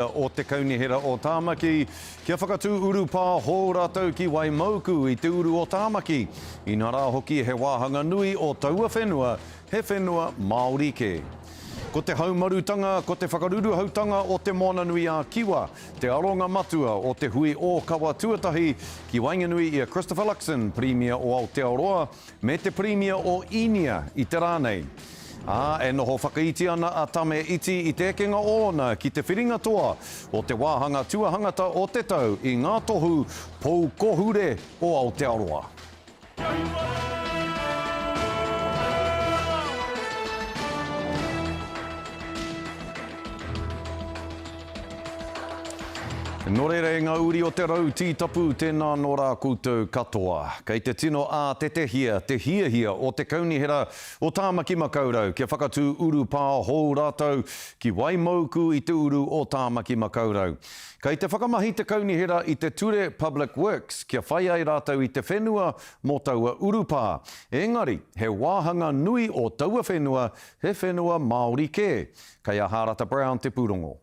O te Kaunihera o Tāmaki, kia whakatū urupā hou rātou ki Waimauku i te uru o Tāmaki, inarā hoki he wāhanga nui o taua whenua he whenua Māori kē. Ko te haumarutanga, ko te whakaruruhautanga o Te Moananui-a-Kiwa te aronga matua o te hui ōkawa tuatahi ki waenganui i a Christopher Luxon, Pirimia o Aotearoa, me te Pirimia o Īnia i te rā nei. Ā, e noho whakaiti ana a Tame Iti i te ekenga ōna ki te whiringa toa o te wāhanga tuahangata o te tau i ngā tohu Pou Kohure o Aotearoa. Nō reira e ngā uri o te rau tītapu, tēnā anō rā koutou katoa. Kei te tino ātetehia te hiahia o te Kaunihera o Tāmaki Makaurau kia whakatū urupā hou rātou ki Waimouku i te uru o Tāmaki Makaurau. Kei te whakamahi te Kaunihera i te ture Public Works kia whai ai rātou i te whenua mō taua urupā. Engari, he wāhanga nui o taua whenua he whenua Māori kē. Kei a Hārata Brown te pūrongo.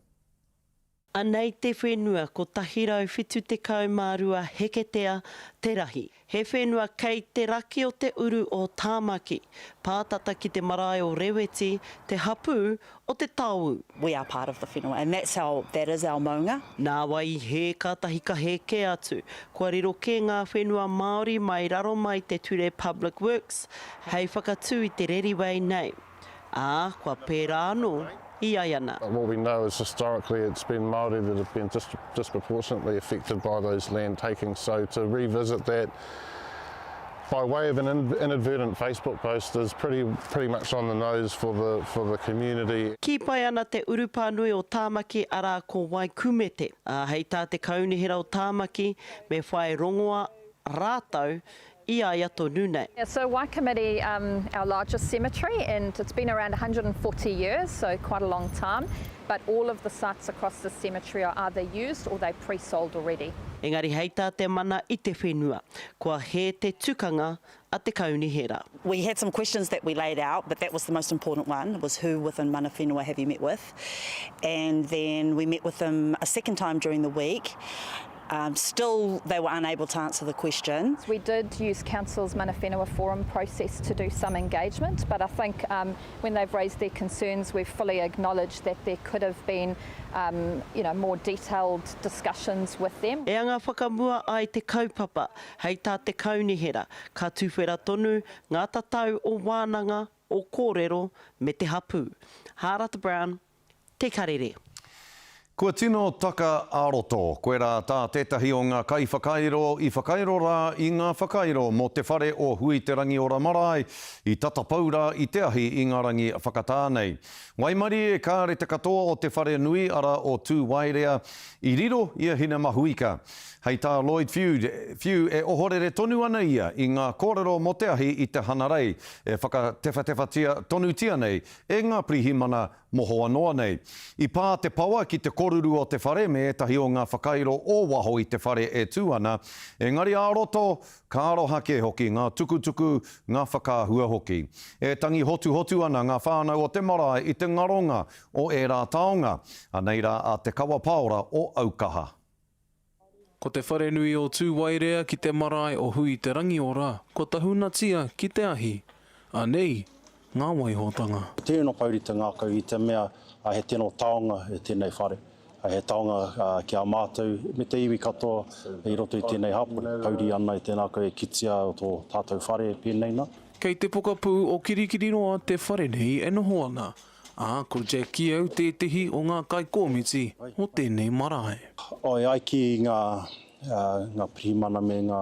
Anei te whenua 172 heketea te rahi. He whenua kei te raki o te uru o Tāmaki, pātata ki te marae o Reweti, te hapū o Te Taoū. We are part of the whenua and that's our, that is our maunga. Nāwai i hē kātahi ka hē kē atu. Kua riro kē ngā whenua Māori mai raro mai te ture Public Works hei whakatū i te reriwei nei. Ā, kua pērā anō i Iaiana. What we know is historically it's been Māori that have been disproportionately affected by those land takings, so to revisit that by way of an inadvertent Facebook post is pretty, pretty much on the nose for the, for the community. Kī pai ana te urupā nui o Tāmaki arā ko Waikumete, ā, hei tā te Kaunihera o Tāmaki me whai rongoa rātou i a ia tonu nei. Yeah, so Waikumete, um, our largest cemetery, and it's been around 140 years, so quite a long time, but all of the sites across the cemetery are either used or they pre-sold already. Engari hei tā te mana i te whenua, kua hē te tukanga a te kaunihera. We had some questions that we laid out, but that was the most important one, was who within mana whenua have you met with? And then we met with them a second time during the week, Um, still, they were unable to answer the question. We did use Council's Mana Whenua Forum process to do some engagement, but I think um, when they've raised their concerns, we've fully acknowledged that there could have been um, you know, more detailed discussions with them. E anga whakamua ai te kaupapa, hei tā te kaunihera, ka tuwhera tonu ngā tatau o wānanga, o kōrero me te hapū. Hārata Brown, Te Karere. Kua tino taka ā-roto. Koirā tā tētahi o ngā kaiwhakairo i whakairo rā i ngā whakairo mō te whare o Hui Te Rangiora Marae i tata pau rā i te ahi i ngā rangi whakatā nei. Waimarie kāre te katoa o te whare nui arā o Tūwaerea i riro i a Hinemahuika. Hei tā Lloyd Few, Whiu e ohorere tonu ana ia i ngā kōrero mō te ahi i te Hanarei e whakatewhatewhatia tonutia nei e ngā pirihimana mohoa noa nei. I pā te pawa ki te koruru o te whare me ētahi o ngā whakairo o waho i te whare e tū ana, engari ā-roto, ka aroha kē hoki ngā tukutuku, ngā whakaahua hoki. E tangi hotuhotu ana ngā whānau o te marae i te ngaronga o ērā taonga. Anei rā a Te Kawa Paora o Aukaha. Ko te wharenui o Tūwaerea ki te marae o Hui-te-rangiora kua tahunatia ki te ahi. Anei ngā waihotanga. Tino pouri te ngākau i te mea he tino taonga tēnei whare. He taonga ki a mātou me te iwi katoa i roto i tēnei hapori. Pouri ana i te ngākau e kitea o tō tātou whare pēnei nā. Kei te pokapū o Kirikiriroa te whare nei e noho ana. Ā, ko Jack Keogh tētehi o ngā kaikōmiti o tēnei marae. E ai ki ngā, ngā pirihimana me ngā,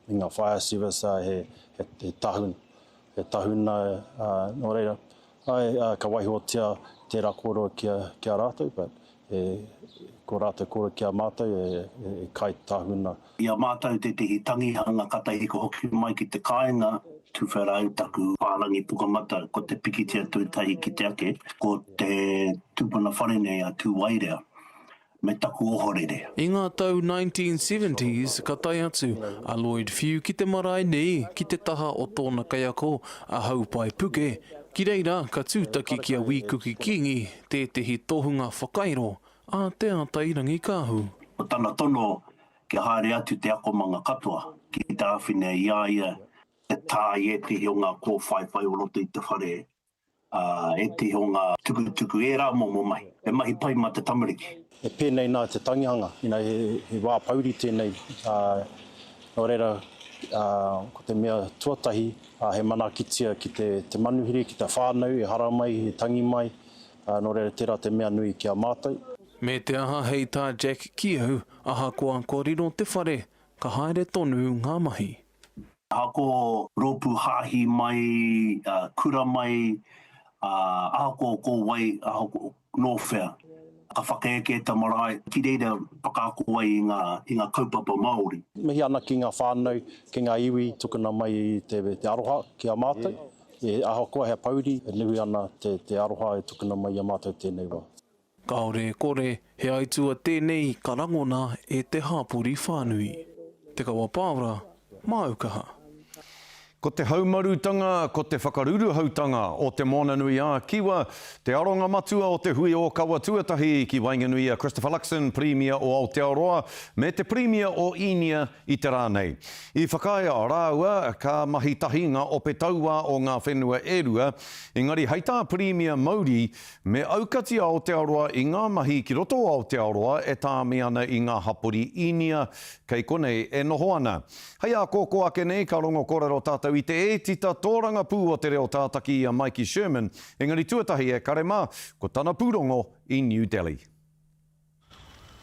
me ngā fire service he, he, he tahuna, he tahuna, nō reira, āe, ka waihotia tērā kōrero ki a, ki a rātou, but e, ko rātou kōrero ki a mātou e, e kai tahuna. I a mātou tētehi tangihanga katahi ka hoki mai ki te kāinga, tuwhera au taku whārangi pukamata ko te pikitia tuatahi kite ake ko te tupuna whare nei a Tūwaerea me taku ohorere. I ngā tau 1970s ka tae atu a Lloyd Whiu ki te marae nei ki te taha o tōna kaiako a Haupai Puke, ki reira ka tūtaki ki a Wī Kuki Kīngi tētehi tohunga whakairo. a Te Ātairangikaahu. Ko tana tono kia haere atu te akomanga katoa ki te āwhina i a ia te tā i ētehi o ngā kōwhaiwhai o roto i te whare, ā, ētehi o ngā tukutuku, ērā momo mahi. He mahi pai mā te tamariki. E pēnei nā te tangihanga, you know, he, he wā pouri tēnei, ā, nō reira, ā, ko te mea tuatahi, ā, he manaakitia ki te, te manuhiri, ki te whānau e haramai, e tangi mai, ā, nō reira tērā te mea nui ki a mātou. Me te aha hei tā Jack Keogh, ahakoa kua riro te whare, ka haere tonu ngā mahi. Ahakoa rōpū hāhi mai, kura mai, ahakoa ko wai, ahakoa nō whea, ka whakaeke te marae ki reira whakaako ai i ngā, i ngā kaupapa Māori. Mihi ana ki ngā whānau, ki ngā iwi tukuna mai i te, te aroha ki a mātou. E, ahakoa he pouri, e nui ana te, te aroha e tukuna mai i a mātou tēnei wā. Kāore e kore, he aitua tēnei ka rangona e te hāpori whānui. Te Kawa Pāora, māu kaha. Ko te haumarutanga, ko te whakaruruhautanga o Te Moananui-a-Kiwa te aronga matua o te hui ōkawa tuatahi ki waenganui i a Christopher Luxon, Pirimia o Aotearoa, me te Pirimia o Īnia i te rā nei. I whakaae rāua ka mahi tahi ngā ope tauā o ngā whenua e rua, engari hei tā Pirimia Mauri, Me aukati a Aotearoa i ngā mahi ki roto o Aotearoa e tāmi ana i ngā hapori Īnia kei konei e noho ana. Hei ākōkō ake nei ka rongo kōrero tātou i te ētita tōrangapū o te reo tātaki i a Maiki Sherman, engari tuatahi e kare mā, ko tana pūrongo i New Delhi.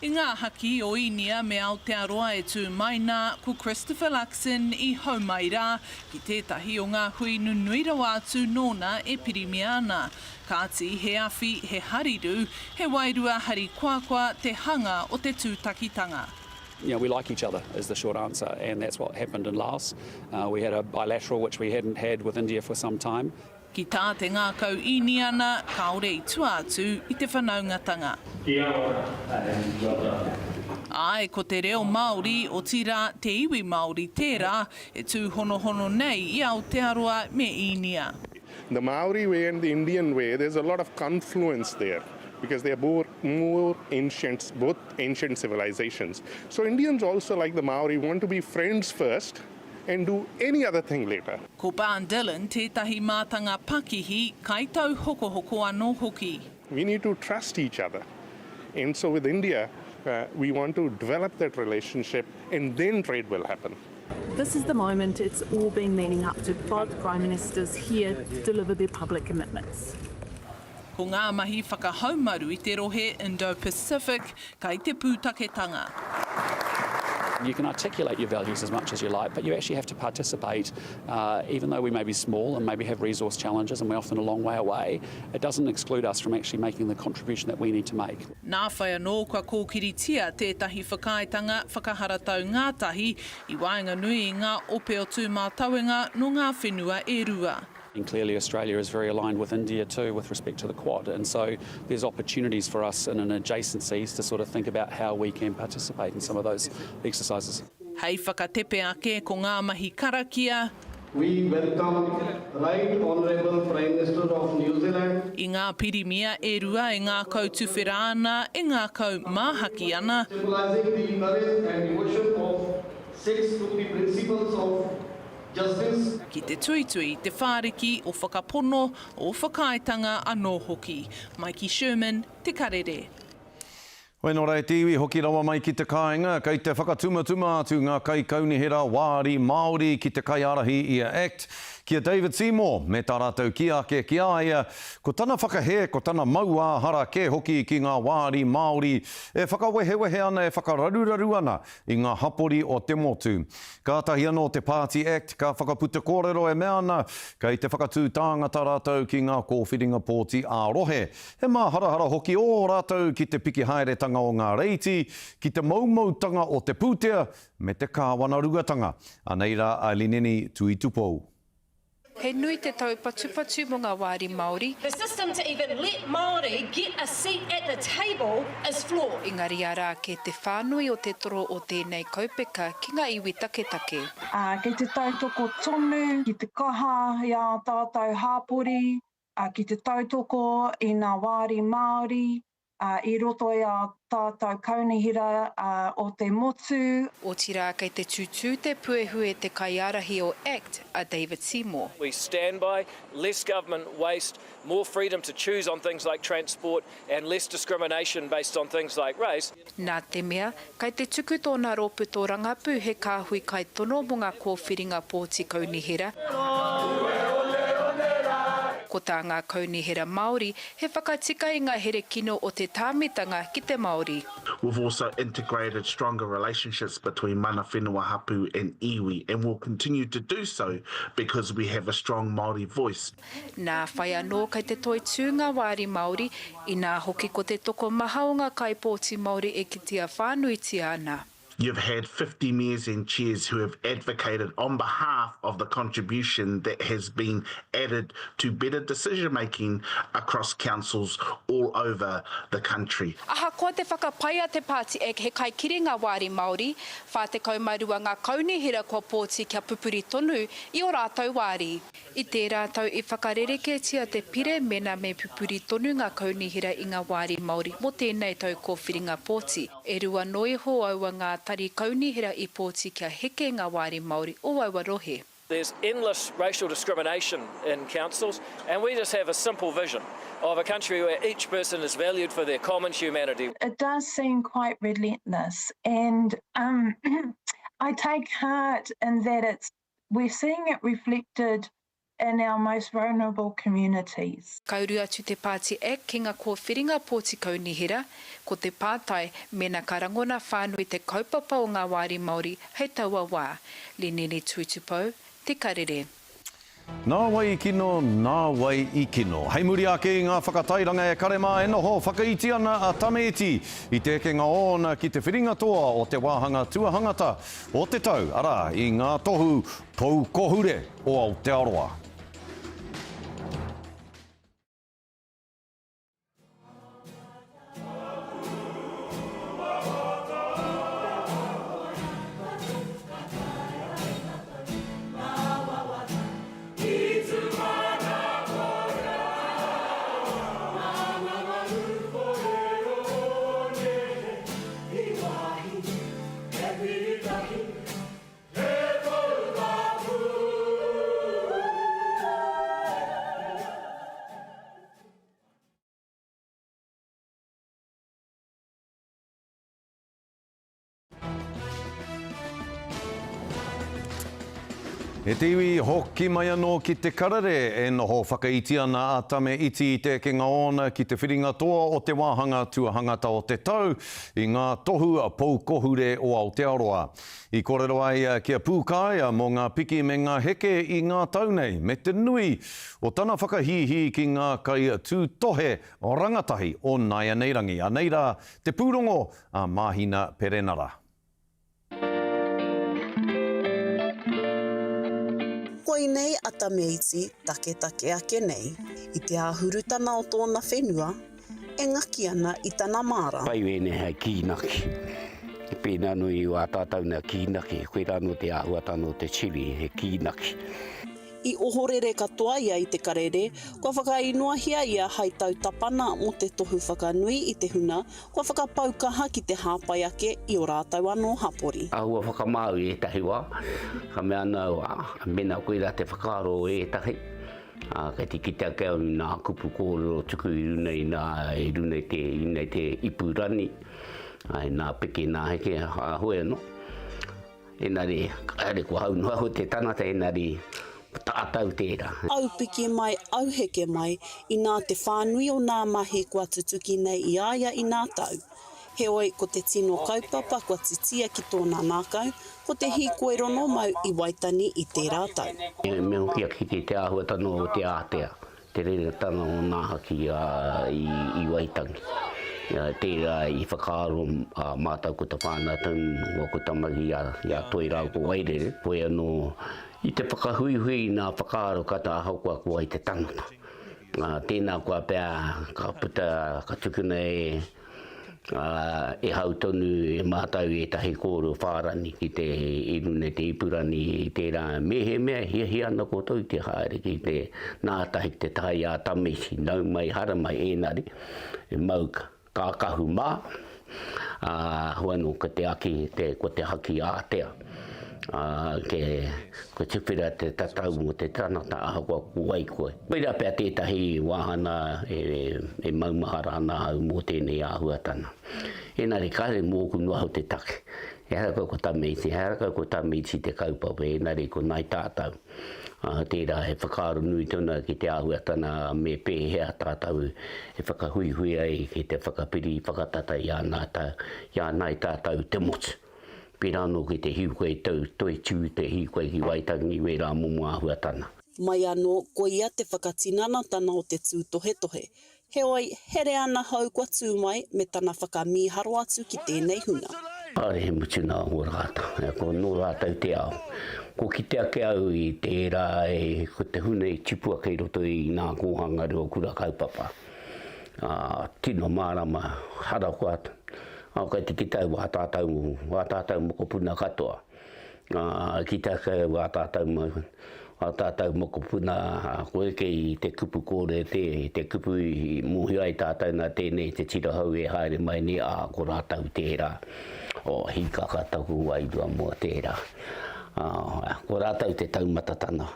I ngā haki o Īnia me Aotearoa e tū mai nā, ko Christopher Luxon i hou mai rā ki tētahi o ngā hui nunui rawa atu nōna e pirimia ana. Kāti, he awhi, he harirū, he wairua harikoakoa te hanga o te tūtakitanga. You know, we like each other is the short answer and that's what happened in Laos. We had a bilateral which we hadn't had with India for some time. Ki tā te ngākau Īniana, kāore i tua atu i te whanaungatanga. Kia ora and well done. Āe, ko te reo Māori, otirā, te iwi Māori tērā e tūhonohono nei i Aotearoa me Īnia. The Māori way and the Indian way, there's a lot of confluence there because they are more, more ancient, both ancient civilizations. So Indians also, like the Māori, want to be friends first and do any other thing later. Ko Barn Dillon tētahi mātanga pakihi, kaitauhokohoko anō hoki. We need to trust each other and so with India we want to develop that relationship and then trade will happen. This is the moment it's all been leading up to, both Prime Ministers here to deliver their public commitments. Ko ngā mahi whakahaumaru i te rohe Indo-Pacific kai te pūtaketanga. You can articulate your values as much as you like, but you actually have to participate. Uh, even though we may be small and maybe have resource challenges and we're often a long way away, it doesn't exclude us from actually making the contribution that we need to make. Nā whai anō kua kōkiritia tētahi whakaaetanga whakaharatau ngātahi i waenganui i ngā ope o Tūmātauenga nō ngā whenua e rua. And clearly Australia is very aligned with India too with respect to the Quad and so there's opportunities for us in an adjacencies to sort of think about how we can participate in some of those exercises. Hei whakatepe ake ko ngā mahi karakia. We welcome Right Honourable Prime Minister of New Zealand. I ngā pirimia e rua e ngākau tuwhera ana, e ngākau māhaki ana. Symbolising the courage and devotion of Sikhs to the principles of Justice. Ki te tuitui i te whāriki o whakapono, o whakaaetanga anō hoki. Maiki Sherman, Te Karere. Hoi nō reira te iwi hoki rawa mai ki te kāinga, kei te whakatumatuma atu ngā kaikaunihera wāri Māori ki te kaiārahi i a act, ki a David Seymour, me tā rātou kī ake ki a ia, ko tana whakahē, ko tana mauāhara kē hoki ki ngā wāri Māori e whakawehewehe ana, e whakararuraru ana i ngā hapori o te motu. Kātahi anō te Pāti Act ka whakaputa kōrero e mea ana kei te whakatū tāngata rātou ki ngā kōwhiringa pōti ā-rohe. He māharahara hoki ō rātou ki te piki haeretanga o ngā reiti, ki te moumoutanga o te pūtea me te kāwanaruatanga. Anei rā a Lineni Tuitupou. He nui te taupatupatu mō ngā wāri Māori. The system to even let Māori get a seat at the table is flawed. Engari arā kē te whānui o te toro o tēnei kaupeka ki ngā iwi taketake. Ā, kei te tautoko tonu ki te kaha i ā tātou hāpori, ā, ki te tautoko i ngā wāri Māori. i roto i ā tātou kaunihera o te motu. Otirā kei te tutū te puehu e te kaiārahi o act a David Seymour. We stand by less government waste, more freedom to choose on things like transport and less discrimination based on things like race. Nā te mea, kei te tuku tōna rōpū tōrangapū he kāhui kaitono mō ngā kōwhiringa pōti kaunihera, ko tā ngā kaunihera Māori he whakatika i ngā here kino o te tāmitanga ki te Māori. We've also integrated stronger relationships between mana whenua hapu and iwi and will continue to do so because we have a strong Māori voice. Nā whai anō kei te toitū ngā wāri Māori, inā hoki ko te tokomaha o ngā kaipōti Māori e kitea whānuitia ana. You've had 50 mayors and chairs who have advocated on behalf of the contribution that has been added to better decision making across councils all over the country. Ahakoa te whakapae a te Pāti Act he kaikiri ngā wāri Māori, 42 ngā kaunihera kua pōti kia pupuri tonu i ō rātou wāri. I tērā tau i whakarerekētia te pire mēnā me pupuri tonu ngā kaunihera i ngā wāri Māori mō tēnei tau kōwhiringa pōti. E rua noa iho aua ngā tari kaunihera i pōti kia heke ngā wāri Māori o aua rohe. There's endless racial discrimination in councils and we just have a simple vision of a country where each person is valued for their common humanity. It does seem quite relentless and um I take heart in that it's We're seeing it reflected in our most vulnerable communities. Ka uru atu te Pāti Act ki ngā kōwhiringa pōti kaunihera, ko te pātai mēnā ka rangona whānui te kaupapa o ngā wāri Māori hei taua wā. Linene Tuitupou, Te Karere. Nā wai i kino, nā wai i kino. Hei muri ake i ngā whakatairanga e kare mā e noho whakaiti ana a Tame Iti i te ekenga ōna ki te whiringa toa o te wāhanga tuahangata o te tau, arā, i ngā tohu pou kohure o Aotearoa. E te iwi, hoki mai anō ki te karere e noho whakaiti ana a Tame Iti i te ekenga ōna ki te whiringa toa o te wāhanga tuahangata o te tau i ngā tohu pou kohure o Aotearoa. I kōrero ai ki a Pūkāea mō ngā piki me ngā heke i ngā tau nei, me te nui o tana whakahīhī ki ngā kaitūtohe rangatahi o nāianei rangi. Anei rā te pūrongo a Māhina Perenara. Koinei a Tameiti taketake ake nei, i te āhurutana o tōna whenua, e ngaki ana i tana māra. Pai wēnei hei kīnaki. Pēnā anō i wā tātou nā kīnaki, koirā anō te āhuatanga o te chili, he kīnaki. I ohorere katoa ia i te karere, kua whakainoahia ia hai tautapana mō te tohu whakanui i te huna kua whakapau kaha ki te hāpai ake i ō rātou anō hapori. Āhua whakamā au i ētahi wā, ka mea ana au, ā, mēnā koirā te whakaaro o ētahi, ā, kei te kite ake au i nā kupu kōrero tuku i runa i nā, i runa i te, i runa i te ipurangi, ā, i nā peke, nā heke, ā, hoi anō. Engari, kāre ko hau noa te tangata, engari, ko tātou tērā. Au piki mai, au heke mai, inā te whānui o nā mahi kua tutuki nei i a ia i nā tau. Heoi, ko te tino kaupapa kua titia ki tōna nākau, ko te hīkoi ronomau i Waitani i tērā tau. Me hoki ake ki te āhuatanga o te ātea. Te reretanga o Nāhaki i Waitangi. Tērā i whakaaro mātou ko te whānau tonu o aku tamariki i a Toi rāua ko Wairere, koe anō i te whakahuihui i ngā whakaaro katoa ahakoa ko wai te tangata. Tēnā koa pea ka puta, ka tukuna e Ā, e hau tonu e mātou ētahi kōrero whārani ki te, i runga i te ipurangi i tērā, mehemea e hiahia ana koutou ki te haere ki te nātahi ki te taha i a Tamesi, nau mai, haramai, ēnari, e mau ka. Kākahu mā, ā, hoi anō ko te aki, te, ko te haki ātea, ā, ke, kua tuwhera te tatau mō te tangata ahakoa ko wai koe. Koirā pea tētahi wāhanga e, e maumahara ana ahau mō tēnei āhuatanga. Engari kāre mōku noa au te take. Ehara kau ko Tamaiti, ehara kau ko Tamaiti te kaupapa, engari ko Ngāi Tātou. Ā, tērā he whakaaro nui tonu ki te āhuatanga me pēhea tātou e whakahuihui ai ki te whakapiri whakatata i a nā tā, i a nāi tātou te motu. Pērā anō ki te hīkoi tau toitū te hīkoi ki Waitangi wērā momo āhuatanga. Mai anō, koia te whakatinanatana o te tūtohetohe. Heoi, he reana hou kua tū mai me tana whakamīharo atu ki tēnei hunga. Kāore he mutunga o rātou, ko nō rātou te ao. Ko kite ake au i tērā e, ko te huna i tipu ake i roto i ngā kōhanga reo kura kaupapa. Ā, tino mārama, harakoa, ā, kei te kite au wā tātou, wā tātou mokopuna katoa. Ā, ki te ake au ā tātou, ā tātou mokopuna, koe kei te kupu kōre te, te kupu i mōhio ai tātou nā tēnei te tira hou e haere mai nei, ā, ko rātou tērā. O, hīkaka taku wairua mō tērā. Ā, ko rātou te taumatatana.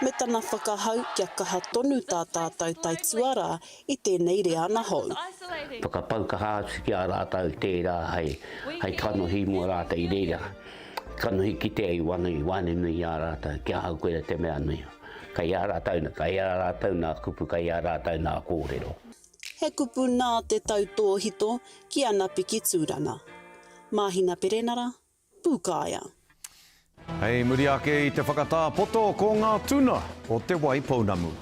Me tana whakahau kia kaha tonu tā tātou taituarā i tēnei reana hou. Whakapau kaha atu ki a rātou tērā hei, hei kanohi mō rātou i reira, kanohi kitea i wano, i waenganui i a rātou, ki ahau koira te mea nui. Kei a rātou, kei a rātou nā kupu, kei a rātou nā kōrero. He kupu nā te tautōhito ki ana piki tūranga. Māhina Perenara, Pūkāea. Hei muri ake i te whakatā poto ko ngā tuna o Te Wai Pounamu.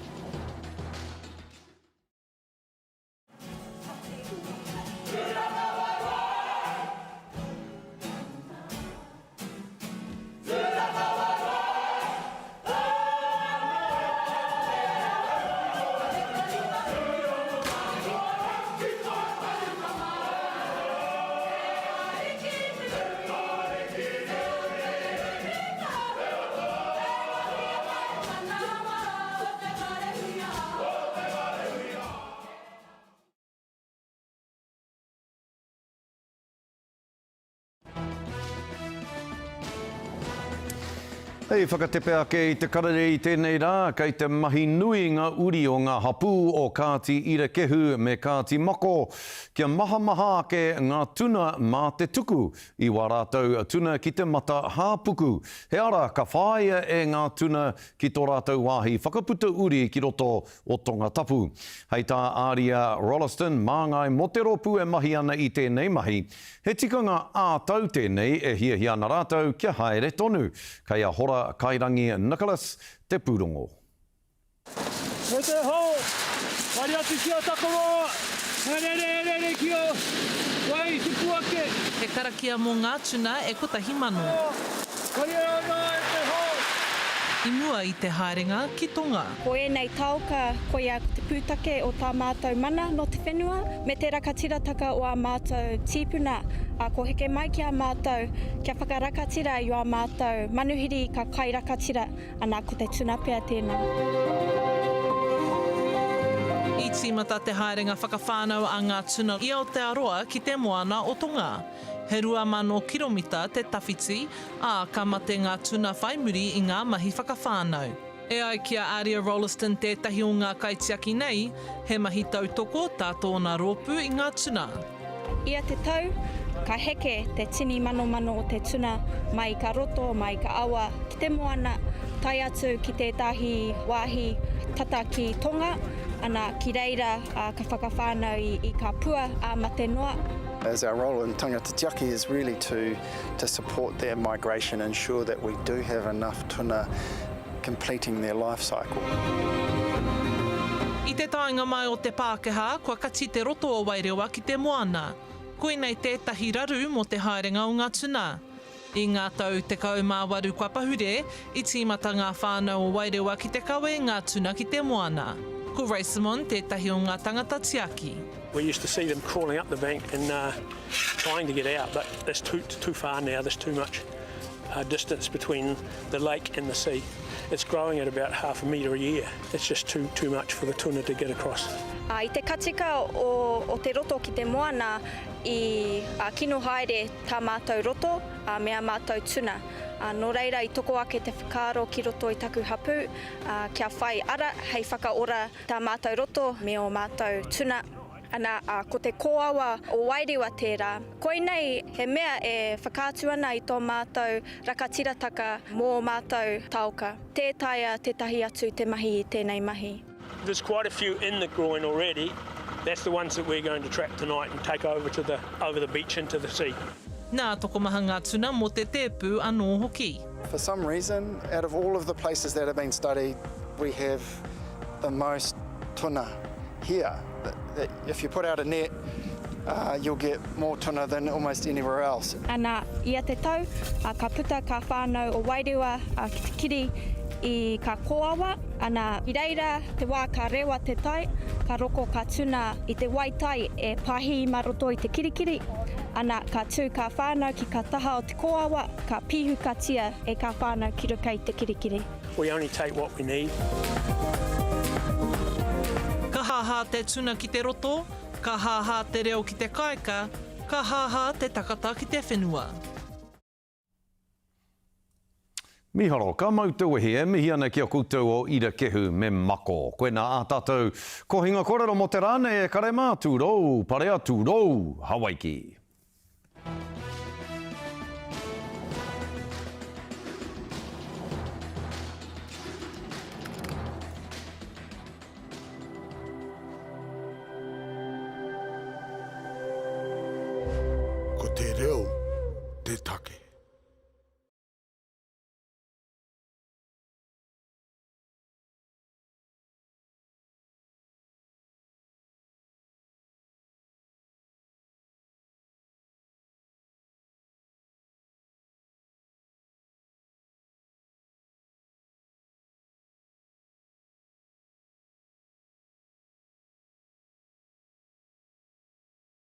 Hei whakatepe ake i te karere i tēnei rā, kei te mahi nui ngā uri o ngā hapū o Kāti Irakehu me Kāti Mako kia mahamaha ake ngā tuna mā te tuku i wā rātou tuna ki te mata hāpuku. He ara ka whāia e ngā tuna ki tō rātou wāhi whakaputa uri ki roto o Tongatapu. Hei tā Aria Rolleston, māngai mō te rōpū e mahi ana i tēnei mahi, he tikanga ā-tau tēnei e hiahia ana rātou kia haere tonu. Kei a Hora Kairangi Nicholas te pūrongo. Me te hao, haere atu ki a Takaroa, he rere, he rere ki a wai tupu ake. He karakia mō ngā tuna e 1000. Haere ana e te hao. I mua i te haerenga ki Tonga. Ko ēnei taoka koia ko te pūtake o tā mātou mana nō te whenua me te rakatirataka o ā mātou tīpuna, ā, ko heke mai ki a mātou kia whakarakatira i ā mātou manuhiri ka kai rakatira Ana, ko te tuna pea tēnā. I tīmata te haerenga whakawhānau a ngā tuna i Aotearoa ki te moana o Tonga. He 2,000 kiromita te tawhiti, ā, ka mate ngā tuna whai muri i ngā mahi whakawhānau. E ai ki a Aria Rolleston tētahi o ngā kaitiaki nei, he mahi tautoko tā tōna rōpū i ngā tuna. Ia te tau, ka heke te tini manomano o te tuna mai i ka roto, mai i ka awa, ki te moana, tae atu ki tētāhi wāhi tata ki Tonga, ana, ki reira ka whakawhānau i ka pua ā mate noa. As our role in Tangata Tiaki is really to to support their migration, ensure that we do have enough tuna completing their life cycle. I te taenga mai o te Pākehā, kua kati te roto o Wairewa ki te moana. Koinei tētahi raru mō te haerenga o ngā tuna. I ngā tau 18 kua pahure, i tīmata ngā whānau o Wairewa ki te kawe i ngā tuna ki te moana. Ko Ray Simon tētahi o ngā tangata tiaki. We used to see them crawling up the bank and trying to get out but it's too too far now, there's too much distance between the lake and the sea. It's growing at about half a metre a year. It's just too too much for the tuna to get across. I te katika o, o te roto ki te moana i kino haere tā mātou roto me ā mātou tuna. Nō reira i toko ake te whakaaro ki roto i taku hapū kia whai ara hei whakaora tā mātou roto me ō mātou tuna. Ana, ā, ko te kōawa o Wairewa tērā. Koinei he mea e whakaatu ana i tō mātou rakatirataka mō ō mātou taoka. Tē taea tētahi atu te mahi i tēnei mahi. There's quite a few in the groin already, that's the ones that we're going to trap tonight and take over to the over the beach into the sea. Nā, tokomaha ngā tuna mō te tēpu anō hoki. For some reason, out of all of the places that have been studied, we have the most tuna here. That if you put out a net, uh, you'll get more tuna than almost anywhere else. Ana, ia te tau, ka puta ka whānau o Wairewa ki te kiri i ka kōawa, ana, i reira te wā ka rewa te tai, ka roko ka tuna i te wai tai e pahī ma roto i te kirikiri, ana, ka tū ka whānau ki ka taha o te kōawa, ka pīhukatia e ka whānau ki ruka i te kirikiri. We only take what we need. Ka hāhā te tuna ki te roto, ka hāhā te reo ki te kāika, ka hāhā te takata ki te whenua. Miharo, ka mau te wehi e mihi ana ki a koutou o Irakehu me Mako. Koinā ā tātou kohinga kōrero mō te rā nei e kare mā, tūrou, parea tūrou, Hawaiki. Ko te reo te take.